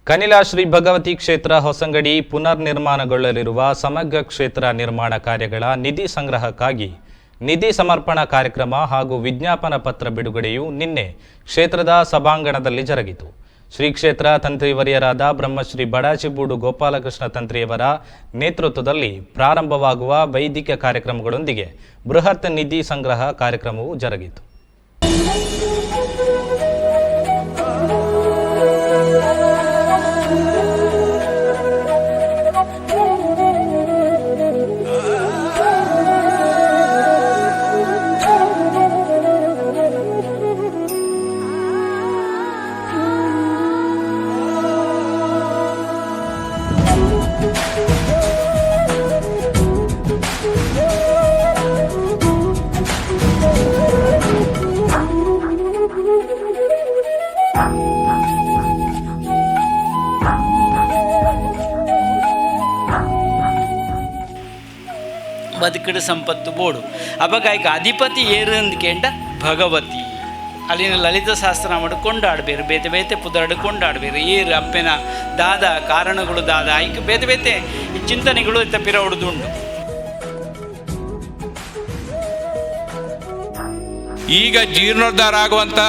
ಕನಿಲ ಶ್ರೀ ಭಗವತಿ ಕ್ಷೇತ್ರ ಹೊಸಂಗಡಿ ಪುನರ್ ನಿರ್ಮಾಣಗೊಳ್ಳಲಿರುವ ಸಮಗ್ರ ಕ್ಷೇತ್ರ ನಿರ್ಮಾಣ ಕಾರ್ಯಗಳ ನಿಧಿ ಸಂಗ್ರಹಕ್ಕಾಗಿ ನಿಧಿ ಸಮರ್ಪಣಾ ಕಾರ್ಯಕ್ರಮ ಹಾಗೂ ವಿಜ್ಞಾಪನಾ ಪತ್ರ ಬಿಡುಗಡೆಯು ನಿನ್ನೆ ಕ್ಷೇತ್ರದ ಸಭಾಂಗಣದಲ್ಲಿ ಜರುಗಿತು. ಶ್ರೀ ಕ್ಷೇತ್ರ ತಂತ್ರಿವರ್ಯರಾದ ಬ್ರಹ್ಮಶ್ರೀ ಬಡಾಜಿಬೂಡು ಗೋಪಾಲಕೃಷ್ಣ ತಂತ್ರಿಯವರ ನೇತೃತ್ವದಲ್ಲಿ ಪ್ರಾರಂಭವಾಗುವ ವೈದಿಕ ಕಾರ್ಯಕ್ರಮಗಳೊಂದಿಗೆ ಬೃಹತ್ ನಿಧಿ ಸಂಗ್ರಹ ಕಾರ್ಯಕ್ರಮವು ಜರುಗಿತು. ಬದುಕಡು ಸಂಪತ್ತು ಬೋಡು ಅಪಗಾಯ್ಕ ಅಧಿಪತಿ ಏರಂದ್ಕೇಂಡ ಭಗವತಿ ಅಲ್ಲಿನ ಲಲಿತ ಸಹಸ್ರನಾಮಡು ಕೊಂಡಾಡ್ಬೇರು, ಬೇತೆ ಬೇತೆ ಪುದರ್ಡು ಕೊಂಡಾಡ್ಬೇರು. ಏರು ಅಪ್ಪೆನ ದಾದ ಕಾರಣಗಳು ದಾದ ಐಕ್ ಬೇತೆ ಬೇತೆ ಈ ಚಿಂತನೆಗಳು ತಪ್ಪಿರ ಹೊಡೆದುಂಟು. ಈಗ ಜೀರ್ಣೋದ್ಧಾರ ಆಗುವಂಥ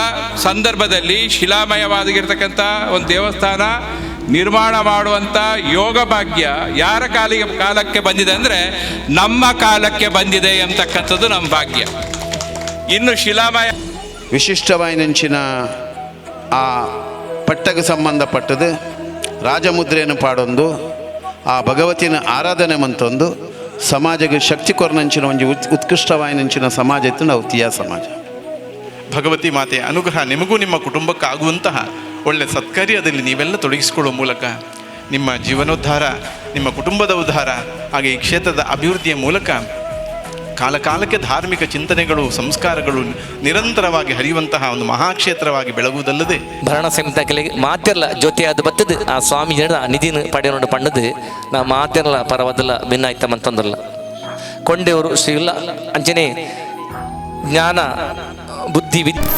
ಸಂದರ್ಭದಲ್ಲಿ ಶಿಲಾಮಯವಾಗಿರ್ತಕ್ಕಂಥ ಒಂದು ದೇವಸ್ಥಾನ ನಿರ್ಮಾಣ ಮಾಡುವಂಥ ಯೋಗ ಭಾಗ್ಯ ಯಾರ ಕಾಲಕ್ಕೆ ಬಂದಿದೆ ಅಂದರೆ ನಮ್ಮ ಕಾಲಕ್ಕೆ ಬಂದಿದೆ ಎಂತಕ್ಕಂಥದ್ದು ನಮ್ಮ ಭಾಗ್ಯ. ಇನ್ನು ಶಿಲಾಮಯ ವಿಶಿಷ್ಟವಾಯಿನಂಚಿನ ಆ ಪಟ್ಟಗೆ ಸಂಬಂಧಪಟ್ಟದು ರಾಜಮುದ್ರೆಯನ್ನು ಪಾಡೊಂದು ಆ ಭಗವತಿನ ಆರಾಧನೆ ಮಂತೊಂದು ಸಮಾಜಕ್ಕೆ ಶಕ್ತಿ ಕೊರನಂಚಿನ ಒಂಜಿ ಉತ್ಕೃಷ್ಟವಾಯಿನಂಚಿನ ಸಮಾಜ ಇತ್ತು ನಾವು ತಿಯಾ ಸಮಾಜ. ಭಗವತಿ ಮಾತೆಯ ಅನುಗ್ರಹ ನಿಮಗೂ ನಿಮ್ಮ ಕುಟುಂಬಕ್ಕಾಗುವಂತಹ ಒಳ್ಳೆ ಸತ್ಕಾರ್ಯದಲ್ಲಿ ನೀವೆಲ್ಲ ತೊಡಗಿಸಿಕೊಳ್ಳುವ ಮೂಲಕ ನಿಮ್ಮ ಜೀವನೋದ್ಧಾರ, ನಿಮ್ಮ ಕುಟುಂಬದ ಉದ್ಧಾರ, ಹಾಗೆ ಈ ಕ್ಷೇತ್ರದ ಅಭಿವೃದ್ಧಿಯ ಮೂಲಕ ಕಾಲಕಾಲಕ್ಕೆ ಧಾರ್ಮಿಕ ಚಿಂತನೆಗಳು, ಸಂಸ್ಕಾರಗಳು ನಿರಂತರವಾಗಿ ಹರಿಯುವಂತಹ ಒಂದು ಮಹಾಕ್ಷೇತ್ರವಾಗಿ ಬೆಳಗುವುದಲ್ಲದೆ ಭರಣ ಸಮಿತಿ ಮಾತೆಲ್ಲ ಜೊತೆಯಾದ ಬತ್ತದು ಆ ಸ್ವಾಮಿ ನಿಧಿನ ಪಡೆಯೋಣ ಪಣ್ಣದು ನಾ ಮಾತೆಲ್ಲ ಪರವಾದಲ್ಲ ಭಿನ್ನಾಯ್ತ ಮಂತಂದಲ್ಲ ಕೊಂಡೆಯವರು ಶ್ರೀ ಇಲ್ಲ ಅಂಚನೆ ಜ್ಞಾನ ಬುದ್ಧಿ ವಿದ್ಯೆ.